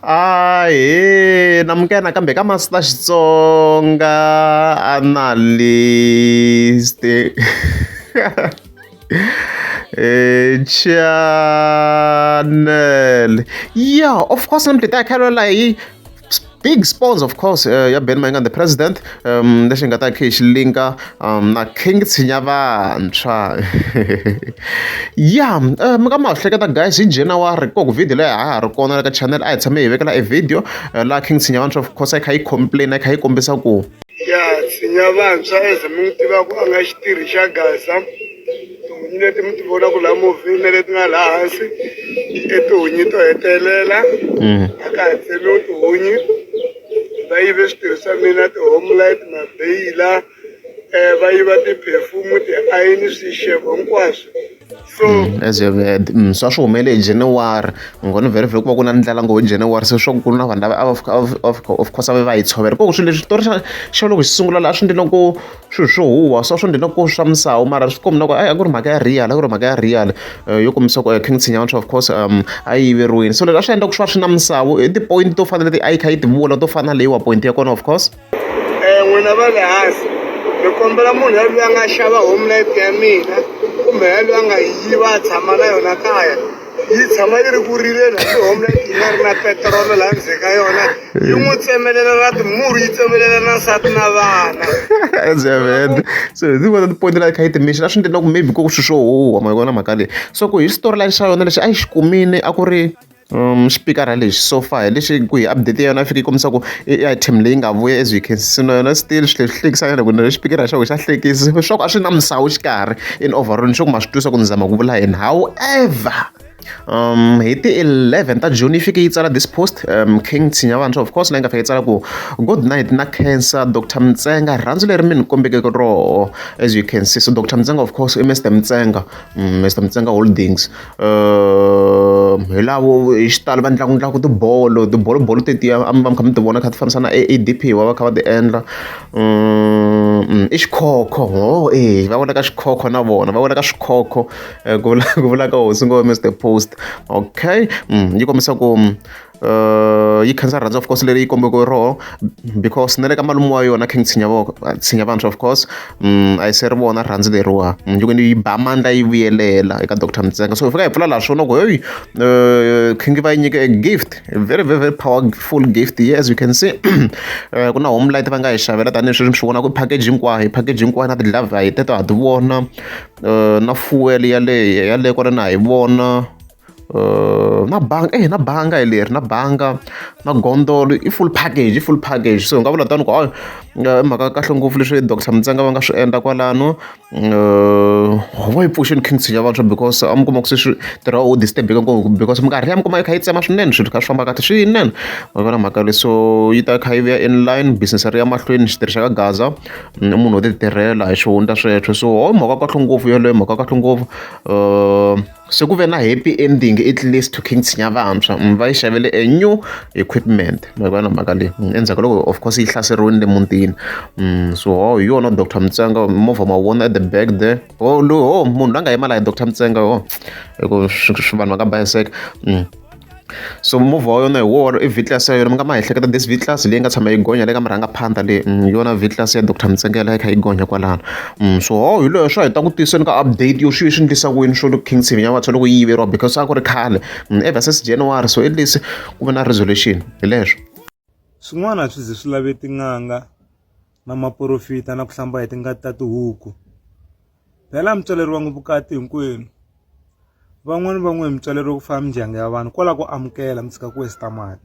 Ahee namukela nakambe ka Master Xitsonga analyst channel yeah of course namuntlha hi ta hi kha hi hi big sponsor of course ya Ben Mayengani the president lexi hi nga ta kha hi xi linka na King Tshinya Vantshwa ya mi nga ma hleketa guys hi January ko ku video leyi a ha ri kona la ka channel a hi tshame hi vekela e video laha King Tshinya Vantshwa of course a yi kha yi complain a yi kha yi kombisa ku ya Tshinya Vantshwa as mi n'wi tivaka a nga xitirhi xa Gaza tihunyi leti mi ti vonaka laha movheni na leti nga laha hansi i tihunyi to hetelela a ka ha tsemiwi tihunyi va yive switirhi swa mina ti-home light mabeyila um va yiva ti-perfume tiayini swixevo hinkwaswo so As you have heard, so a swi humele hi January ngoni vhele vhele ku va ku na ndlela ngo hi January se swa ku na vanhu lava a va of course a va va yi tshovela ku swilo leswi xitori xa xa loko xi sungula laha swi ndzi loko swilo swo huwa so a swi ndzi loko swa misawu mara swi kombi na ku a ku ri mhaka ya real a ku ri mhaka ya real yo kombisa ku King Tshinyavantshwa of course a yi yiveriwile so leswi a swi endla ku swi va swi na misawu i ti-point to fana leti a yi kha yi ti vula to fana na leyiwa point ya kona of course. N'wina va le hansi ni kombela munhu yaloye a nga xava home light ya mina kumbe yaloye a nga yi yiva a tshama na yona kaya yi tshama yi ri ku rileni hambi home light yi nga ri na petirolo laha ndzeni ka yona yi n'wi tsemelela na timurhi yi tsemelela na nsati na vana. As you have heard so hi tin'wana ta ti-point la kha yi ti-mention a swi endli na ku maybe ku swilo swo huwa ma yi vona mhaka leyi so ku hi storyline xa yona lexi a yi xi kumile a ku ri xipikara lexi so far hi lexi ku hi update ya yona yi fike yi kombisa ku i item leyi nga vuya as you can see na yona still swi tlhela swi hlekisa nyana ku na xipikara xa ku xa hlekisa swa ku a swi na misawu xikarhi in overall ni sure ku ma swi twisa ku ni zama ku vula yini however hi ti-11 ta June yi fike yi tsala this post King Tshinyavantshwa of course leyi nga fika yi tsala ku good night na khensa Dr Mtsenga rhandzu leri mi ni kombeke roho as you can see so Dr Mtsenga of course i Mr Mtsenga Mr Mtsenga Holdings hi lavo hi xitalo va endlaka endlaku tibolo tibolobolo tetiya a mi va mi kha mi ti vona kha ti fambisana na A_D_P va va kha va ti endla i xikhokho ho e va vona ka xikhokho na vona va vona ka swikhokho ku vula ku vula ka hosi ngome Mister Post okay yi kombisa ku yi khensa rirhandzu of course leri yi kombeke roho because na le ka malume wa yona King Tshinyavantshwa of course a yi se ri vona rirhandzu leriwa loko yi ba mandla yi vuyelela eka Doctor Mtsenga so hi fika hi pfula laha swona ku heyi King va yi nyike a gift very very very powerful gift here as you can see ku na home light va nga yi xavela tanihi sweswi mi swi vona ku package hinkwayo package hinkwayo na ti-glove hi teto ha ti vona na fuel yaleyo yaleyo kwala na ha yi vona na banga na banga hi leri na banga na gondolo i full package i full package so hi nga vula tano ku hayi i mhaka ya kahle ngopfu leswi Doctor Mtsenga va nga swi endla kwalano va yi pfuxini King Tshinya because a mi kuma ku se swi ntirho wa disturb-eka ngopfu because minkarhi liya mi kuma yi kha yi tsema swinene swilo kha swi famba kahle swinene ma vona mhaka leyi so yi ta kha yi vuya in line business ri ya mahlweni xitirhi xa ka Gaza i munhu wo ti tirhela hi xihundla sweswo so ho mhaka kahle ngopfu yeleyo mhaka kahle ngopfu se ku ve na happy ending at least to King Tshinyavantshwa va yi xavele a new equipment ma yi vona mhaka leyi endzhaku ka loko of course yi hlaseriwile le mutini so ho hi yona Doctor Mtsenga movha ma vona at the back there ho loyi ho munhu loyi a nga yima laha hi Doctor Mtsenga ho hi ku vanhu va nga bayiseka. So movha wa yona hi wona i V-class ya yona mi nga ma ehleketa this V-class leyi nga tshama yi gonya le ka murhangaphandla leyi hi yona V-class ya doctor Mtsengele yi kha yi gonya kwalano so ho hi leswo hi ta ku tiseni ka update yo swi swi endlisa ku yini swo loko King Tshinya va loko yi yiveriwa because a ku ri khale ever since January so at least ku va na resolution hi leswo. Swin'wana a swi ze swi lave tin'anga na maporofita na ku hlamba hi tingati ta tihuku. Phela mi tswaleriwangi vukati hinkwenu van'wani va n'we mi tswaleriwe ku fana mindyangu ya vanhu kwala ku amukela mi tshika ku waste mali.